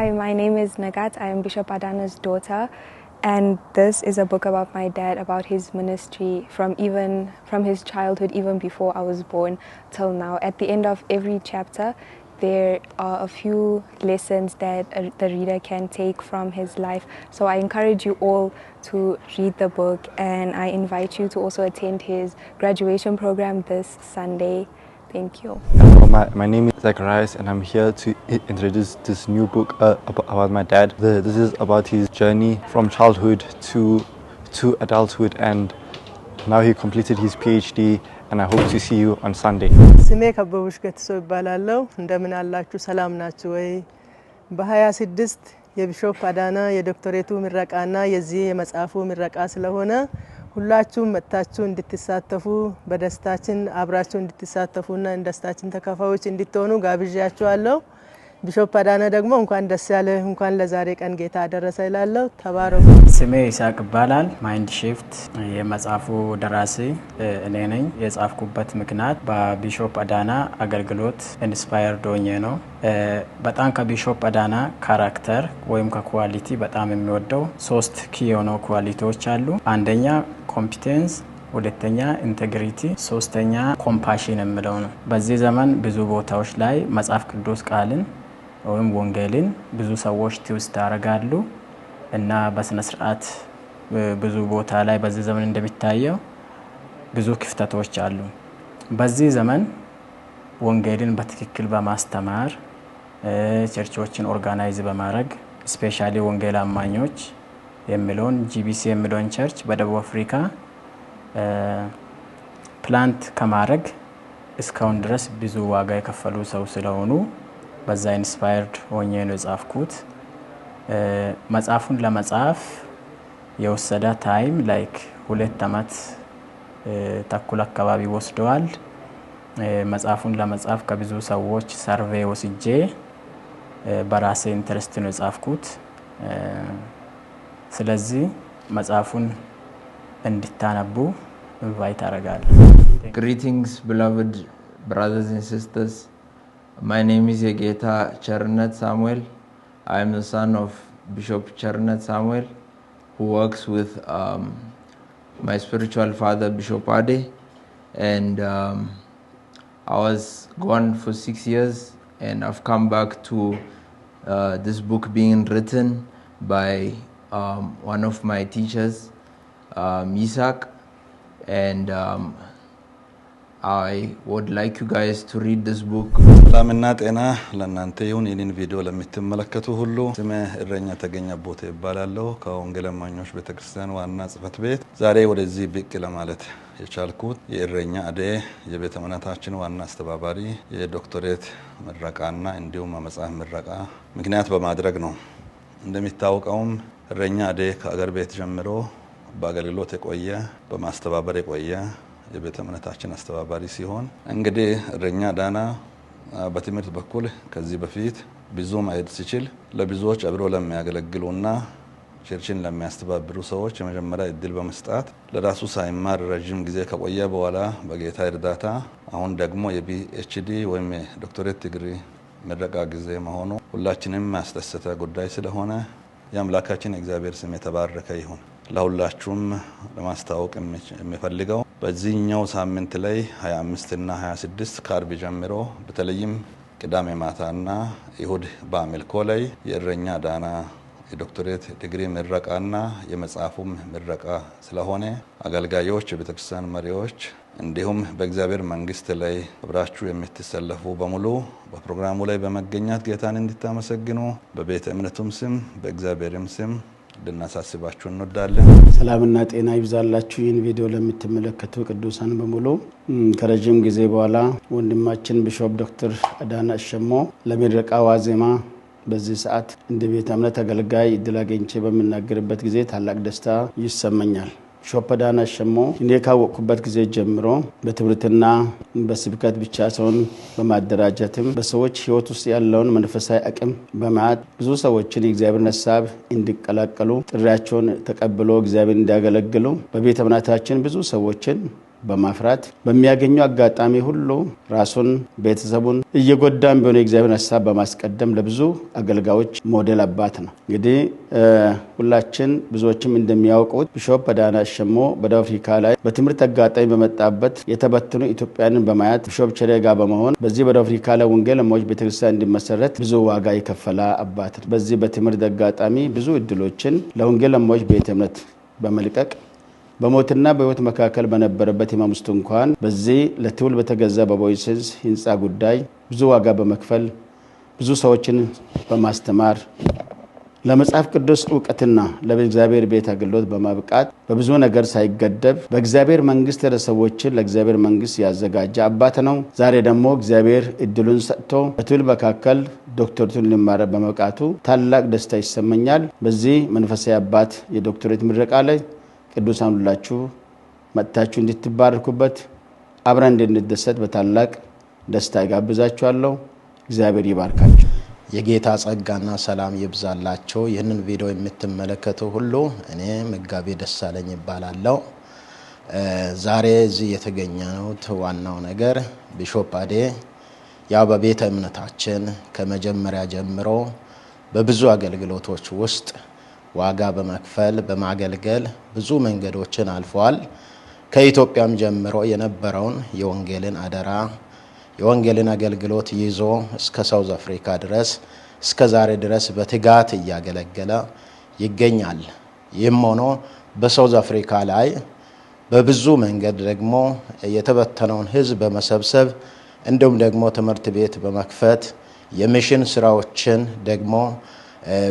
Hi, my name is Nagat. I am Bishop Adana's daughter, and this is a book about my dad, about his ministry from his childhood, even before I was born, till now. At the end of every chapter, there are a few lessons that the reader can take from his life. So I encourage you all to read the book, and I invite you to also attend his graduation program this Sunday. Thank you. Hello, my name is Zacharias, and I'm here to introduce this new book about my dad. This is about his journey from childhood to adulthood, and now he completed his PhD, and I hope to see you on Sunday. ስሜ ከበቡሽ ገትሶ ይባላለሁ። እንደምን አላችሁ? ሰላም ናችሁ ወይ? በ26 የቢሾፕ አዳና የዶክተሬቱ ምረቃና የዚህ የመጽሐፉ ምረቃ ስለሆነ ሁላችሁም መጥታችሁ እንድትሳተፉ፣ በደስታችን አብራችሁ እንድትሳተፉና ደስታችን ተካፋዮች እንድትሆኑ ጋብዣችኋለሁ። ቢሾፕ አዳነ ደግሞ እንኳን ደስ ያለህ፣ እንኳን ለዛሬ ቀን ጌታ አደረሰ እላለሁ። ተባረኩ። ስሜ ይስሐቅ ይባላል። Mind Shift የመጽሐፉ ደራሲ እኔ ነኝ። የጻፍኩበት ምክንያት በቢሾፕ አዳና አገልግሎት inspired ሆኜ ነው። በጣም ከቢሾፕ አዳና character ወይም ከ quality በጣም የምወደው ሶስት key የሆኑ quality ዎች አሉ። አንደኛ competence፣ ሁለተኛ integrity፣ ሶስተኛ compassion የምለው ነው። በዚህ ዘመን ብዙ ቦታዎች ላይ መጽሐፍ ቅዱስ ቃልን ወይም ወንጌልን ብዙ ሰዎች twist ያደርጋሉ እና በስነ ስርዓት ብዙ ቦታ ላይ በዚህ ዘመን እንደሚታየው ብዙ ክፍተቶች አሉ። በዚህ ዘመን ወንጌልን በትክክል በማስተማር፣ church ኦችን organize በማድረግ፣ especially ወንጌል አማኞች የሚለውን GBC የሚለውን church በደቡብ አፍሪካ plant ከማድረግ እስካሁን ድረስ ብዙ ዋጋ የከፈሉ ሰው ስለሆኑ በዛ inspired ሆኜ ነው የጻፍኩት። መጽሐፉን ለመጻፍ የወሰደ time like 2 አመት ተኩል አካባቢ ወስደዋል። መጽሐፉን ለመጻፍ ከብዙ ሰዎች survey ወስጄ በራሴ interest ነው የጻፍኩት። ስለዚህ መጽሐፉን እንድታነቡ invite አደርጋለሁ። Greetings, beloved brothers and sisters. My name is Yegeta Chernet Samuel. I am the son of Bishop Chernet Samuel, who works with my spiritual father, Bishop Ade. And I was gone for 6 years, and I've come back to this book being written by one of my teachers, Isaac. And I would like you guys to read this book. ሰላምና ጤና ለእናንተ ይሁን። ይህንን ቪዲዮ ለምትመለከቱ ሁሉ ስሜ እረኛ ተገኘ ቦቴ እባላለሁ፣ ከወንጌል አማኞች ቤተክርስቲያን ዋና ጽሕፈት ቤት። ዛሬ ወደዚህ ብቅ ለማለት የቻልኩት የእረኛ አዴ የቤተ እምነታችን ዋና አስተባባሪ የዶክተሬት ምረቃና እንዲሁም መጽሐፍ ምረቃ ምክንያት በማድረግ ነው። እንደሚታወቀውም እረኛ አዴ ከአገር ቤት ጀምሮ በአገልግሎት የቆየ፣ በማስተባበር የቆየ የቤተ እምነታችን አስተባባሪ ሲሆን፣ እንግዲህ እረኛ አዳና በትምህርት በኩል ከዚህ በፊት ብዙ ማሄድ ሲችል ለብዙዎች አብሮ ለሚያገለግሉና church ን ለሚያስተባብሩ ሰዎች የመጀመሪያ እድል በመስጠት ለራሱ ሳይማር ረዥም ጊዜ ከቆየ በኋላ በጌታ እርዳታ አሁን ደግሞ የ PhD ወይም የዶክተሬት ዲግሪ ምረቃ ጊዜ መሆኑ ሁላችንም ያስደሰተ ጉዳይ ስለሆነ የአምላካችን የእግዚአብሔር ስም የተባረከ ይሁን። ለሁላችሁም ለማስታወቅ የምፈልገው በዚህኛው ሳምንት ላይ 25 እና 26 ከአርብ ጀምሮ፣ በተለይም ቅዳሜ ማታና እሁድ በአምልኮ ላይ የእረኛ አዳና የዶክተሬት ዲግሪ ምረቃና የመጽሐፉም ምረቃ ስለሆነ አገልጋዮች፣ የቤተክርስቲያን መሪዎች እንዲሁም በእግዚአብሔር መንግስት ላይ አብራችሁ የምትሰለፉ በሙሉ በፕሮግራሙ ላይ በመገኘት ጌታን እንድታመሰግኑ በቤተ እምነቱም ስም በእግዚአብሔርም ስም ልናሳስባችሁ እንወዳለን። ሰላምና ጤና ይብዛላችሁ። ይህን ቪዲዮ ለምትመለከቱ ቅዱሳን በሙሉ፣ ከረዥም ጊዜ በኋላ ወንድማችን ቢሾፕ ዶክተር አዳነ አሸሞ ለምረቃ ዋዜማ በዚህ ሰዓት እንደ ቤተ እምነት አገልጋይ እድል አግኝቼ በምናገርበት ጊዜ ታላቅ ደስታ ይሰማኛል። ቢሾፕ አዳነ አሸሞ እኔ ካወቅኩበት ጊዜ ጀምሮ በትምህርትና በስብከት ብቻ ሳይሆን በማደራጀትም በሰዎች ሕይወት ውስጥ ያለውን መንፈሳዊ አቅም በማየት ብዙ ሰዎችን የእግዚአብሔርን ሀሳብ እንዲቀላቀሉ፣ ጥሪያቸውን ተቀብሎ እግዚአብሔርን እንዲያገለግሉ በቤተ እምነታችን ብዙ ሰዎችን በማፍራት በሚያገኘው አጋጣሚ ሁሉ ራሱን ቤተሰቡን እየጎዳም ቢሆን የእግዚአብሔርን ሀሳብ በማስቀደም ለብዙ አገልጋዮች ሞዴል አባት ነው። እንግዲህ ሁላችን ብዙዎችም እንደሚያውቁት ቢሾፕ አዳነ አሸሞ በደቡብ አፍሪካ ላይ በትምህርት አጋጣሚ በመጣበት የተበተኑ ኢትዮጵያንን በማየት ቢሾፕ ቸሬ ጋር በመሆን በዚህ በደቡብ አፍሪካ ላይ ወንጌል አማኞች ቤተክርስቲያን እንዲመሰረት ብዙ ዋጋ የከፈለ አባት ነው። በዚህ በትምህርት አጋጣሚ ብዙ እድሎችን ለወንጌል አማኞች ቤተ እምነት በመልቀቅ በሞትና በሕይወት መካከል በነበረበት ሕመም ውስጥ እንኳን በዚህ ለትውልድ በተገዛ በቦይስንስ ህንፃ ጉዳይ ብዙ ዋጋ በመክፈል ብዙ ሰዎችን በማስተማር ለመጽሐፍ ቅዱስ እውቀትና ለእግዚአብሔር ቤት አገልግሎት በማብቃት በብዙ ነገር ሳይገደብ በእግዚአብሔር መንግስት ሰዎችን ለእግዚአብሔር መንግስት ያዘጋጀ አባት ነው። ዛሬ ደግሞ እግዚአብሔር እድሉን ሰጥቶ በትውልድ መካከል ዶክተሬቱን ሊማር በመብቃቱ ታላቅ ደስታ ይሰማኛል። በዚህ መንፈሳዊ አባት የዶክተሬት ምረቃ ላይ ቅዱሳን ሁላችሁ መጥታችሁ እንድትባረኩበት አብረን እንድንደሰት በታላቅ ደስታ እጋብዛችኋለሁ። እግዚአብሔር ይባርካችሁ። የጌታ ጸጋና ሰላም ይብዛላችሁ። ይህንን ቪዲዮ የምትመለከቱ ሁሉ እኔ መጋቤ ደሳለኝ እባላለሁ። ዛሬ እዚህ የተገኘነው ዋናው ነገር ቢሾፕ አዴ ያው በቤተ እምነታችን ከመጀመሪያ ጀምሮ በብዙ አገልግሎቶች ውስጥ ዋጋ በመክፈል በማገልገል ብዙ መንገዶችን አልፈዋል። ከኢትዮጵያም ጀምሮ የነበረውን የወንጌልን አደራ የወንጌልን አገልግሎት ይዞ እስከ ሳውዝ አፍሪካ ድረስ እስከ ዛሬ ድረስ በትጋት እያገለገለ ይገኛል። ይህም ሆኖ በሳውዝ አፍሪካ ላይ በብዙ መንገድ ደግሞ የተበተነውን ሕዝብ በመሰብሰብ እንዲሁም ደግሞ ትምህርት ቤት በመክፈት የ mission ስራዎችን ደግሞ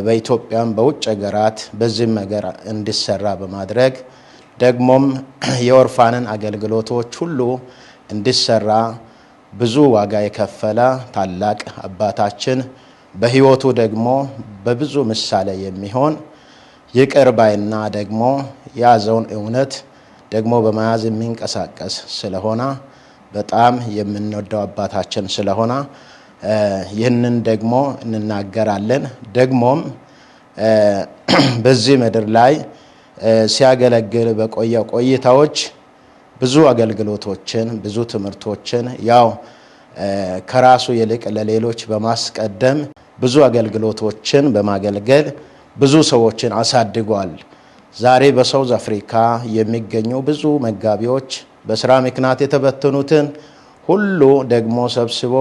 በኢትዮጵያም በውጭ ሀገራት በዚህም ሀገር እንዲሰራ በማድረግ ደግሞም የ orphan ን አገልግሎቶች ሁሉ እንዲሰራ ብዙ ዋጋ የከፈለ ታላቅ አባታችን በህይወቱ ደግሞ በብዙ ምሳሌ የሚሆን ይቅር ባይና ደግሞ የያዘውን እውነት ደግሞ በመያዝ የሚንቀሳቀስ ስለሆነ በጣም የምንወደው አባታችን ስለሆነ ይህንን ደግሞ እንናገራለን። ደግሞም በዚህ ምድር ላይ ሲያገለግል በቆየ ቆይታዎች ብዙ አገልግሎቶችን ብዙ ትምህርቶችን ያው ከራሱ ይልቅ ለሌሎች በማስቀደም ብዙ አገልግሎቶችን በማገልገል ብዙ ሰዎችን አሳድጓል። ዛሬ በሳውዝ አፍሪካ የሚገኙ ብዙ መጋቢዎች በስራ ምክንያት የተበተኑትን ሁሉ ደግሞ ሰብስቦ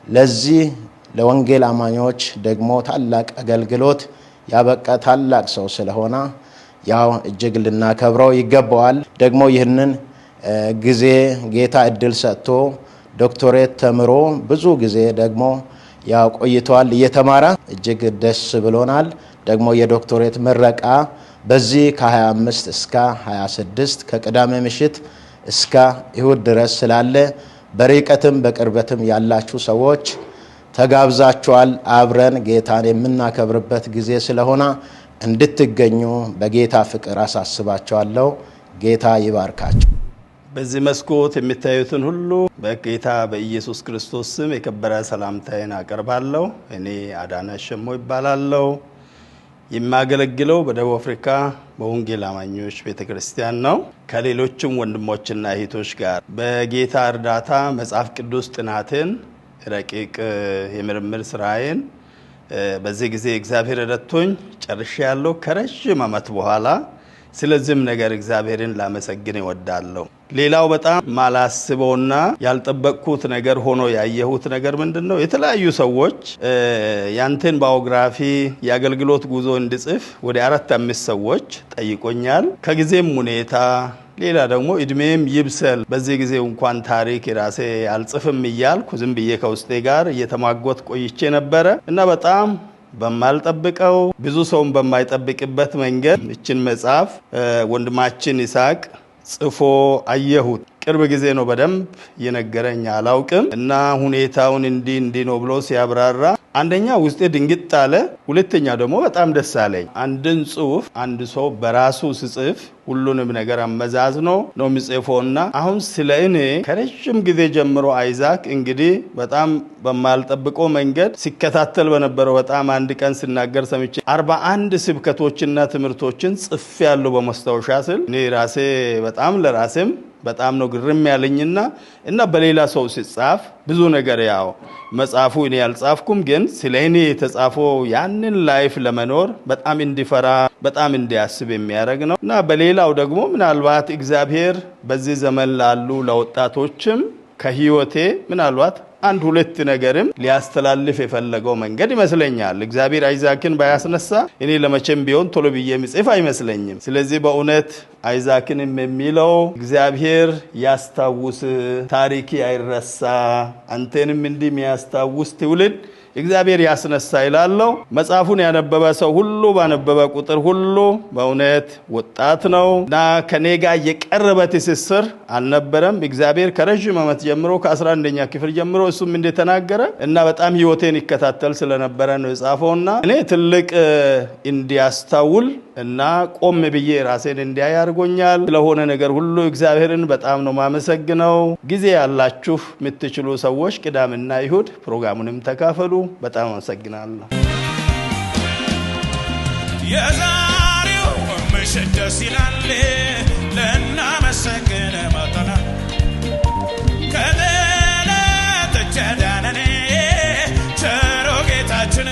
ለዚህ ለወንጌል አማኞች ደግሞ ታላቅ አገልግሎት ያበቃ ታላቅ ሰው ስለሆነ ያው እጅግ ልናከብረው ይገባዋል። ደግሞ ይህንን ጊዜ ጌታ እድል ሰጥቶ ዶክተሬት ተምሮ ብዙ ጊዜ ደግሞ ያው ቆይቷል እየተማረ እጅግ ደስ ብሎናል። ደግሞ የዶክተሬት ምረቃ በዚህ ከ25 እስከ 26 ከቅዳሜ ምሽት እስከ እሁድ ድረስ ስላለ በርቀትም በቅርበትም ያላችሁ ሰዎች ተጋብዛችኋል። አብረን ጌታን የምናከብርበት ጊዜ ስለሆነ እንድትገኙ በጌታ ፍቅር አሳስባችኋለሁ። ጌታ ይባርካችሁ። በዚህ መስኮት የሚታዩትን ሁሉ በጌታ በኢየሱስ ክርስቶስ ስም የከበረ ሰላምታዬን አቀርባለሁ። እኔ አዳነ አሸሞ ይባላለሁ። የማገለግለው በደቡብ አፍሪካ በወንጌል አማኞች ቤተክርስቲያን ነው። ከሌሎችም ወንድሞችና እህቶች ጋር በጌታ እርዳታ መጽሐፍ ቅዱስ ጥናትን ረቂቅ የምርምር ስራዬን በዚህ ጊዜ እግዚአብሔር ረድቶኝ ጨርሻለሁ ከረጅም ዓመት በኋላ። ስለዚህም ነገር እግዚአብሔርን ላመሰግን እወዳለሁ። ሌላው በጣም ማላስበውና ያልጠበቅኩት ነገር ሆኖ ያየሁት ነገር ምንድነው? የተለያዩ ሰዎች ያንተን ባዮግራፊ የአገልግሎት ጉዞ እንድጽፍ ወደ 4-5 ሰዎች ጠይቆኛል። ከጊዜም ሁኔታ ሌላ ደግሞ እድሜም ይብሰል በዚህ ጊዜ እንኳን ታሪክ የራሴ አልጽፍም እያልኩ ዝም ብዬ ከውስጤ ጋር እየተማጎት ቆይቼ ነበረ እና በጣም በማልጠብቀው ብዙ ሰውን በማይጠብቅበት መንገድ እችን መጽሐፍ ወንድማችን ይስሐቅ ጽፎ አየሁት። ቅርብ ጊዜ ነው በደንብ የነገረኝ አላውቅም። እና ሁኔታውን እንዲህ እንዲህ ነው ብሎ ሲያብራራ አንደኛ ውስጤ ድንግጥ አለ፣ ሁለተኛ ደግሞ በጣም ደስ አለኝ። አንድን ጽሁፍ አንድ ሰው በራሱ ሲጽፍ ሁሉንም ነገር አመዛዝኖ ነው የሚጽፈውና አሁን ስለ እኔ ከረጅም ጊዜ ጀምሮ አይዛክ እንግዲህ በጣም በማልጠብቀው መንገድ ሲከታተል በነበረው በጣም አንድ ቀን ሲናገር ሰምቼ 41 ስብከቶችና ትምህርቶችን ጽፌያለሁ በማስታወሻ ስል እኔ ራሴ በጣም ለራሴም በጣም ነው ግርም ያለኝና እና በሌላ ሰው ሲጻፍ ብዙ ነገር ያው መጽሐፉ እኔ ያልጻፍኩም፣ ግን ስለ እኔ የተጻፈው ያንን life ለመኖር በጣም እንዲፈራ፣ በጣም እንዲያስብ የሚያደርግ ነው። እና በሌላው ደግሞ ምናልባት እግዚአብሔር በዚህ ዘመን ላሉ ለወጣቶችም ከህይወቴ ምናልባት አንድ ሁለት ነገርም ሊያስተላልፍ የፈለገው መንገድ ይመስለኛል። እግዚአብሔር አይዛክን ባያስነሳ እኔ ለመቼም ቢሆን ቶሎ ብዬ ምጽፍ አይመስለኝም። ስለዚህ በእውነት አይዛክንም የሚለው እግዚአብሔር ያስታውስ፣ ታሪክ አይረሳ፣ አንተንም እንዲህ የሚያስታውስ ትውልድ እግዚአብሔር ያስነሳ ይላለው። መጽሐፉን ያነበበ ሰው ሁሉ ባነበበ ቁጥር ሁሉ በእውነት ወጣት ነው እና ከኔ ጋር የቀረበ ትስስር አልነበረም። እግዚአብሔር ከረዥም ዓመት ጀምሮ፣ ከ11ኛ ክፍል ጀምሮ እሱም እንደተናገረ እና በጣም ህይወቴን ይከታተል ስለነበረ ነው የጻፈውና እኔ ትልቅ እንዲያስታውል እና ቆም ብዬ ራሴን እንዲያይ አድርጎኛል። ስለሆነ ነገር ሁሉ እግዚአብሔርን በጣም ነው ማመሰግነው። ጊዜ ያላችሁ የምትችሉ ሰዎች ቅዳምና ይሁድ ፕሮግራሙንም ተካፈሉ። በጣም አመሰግናለሁ። የዛሬው ምሽት ደስ ይላል፣ ልናመሰግን መጥተናል። ከጠላት እጅ ያዳነን ቸሩ ጌታችን።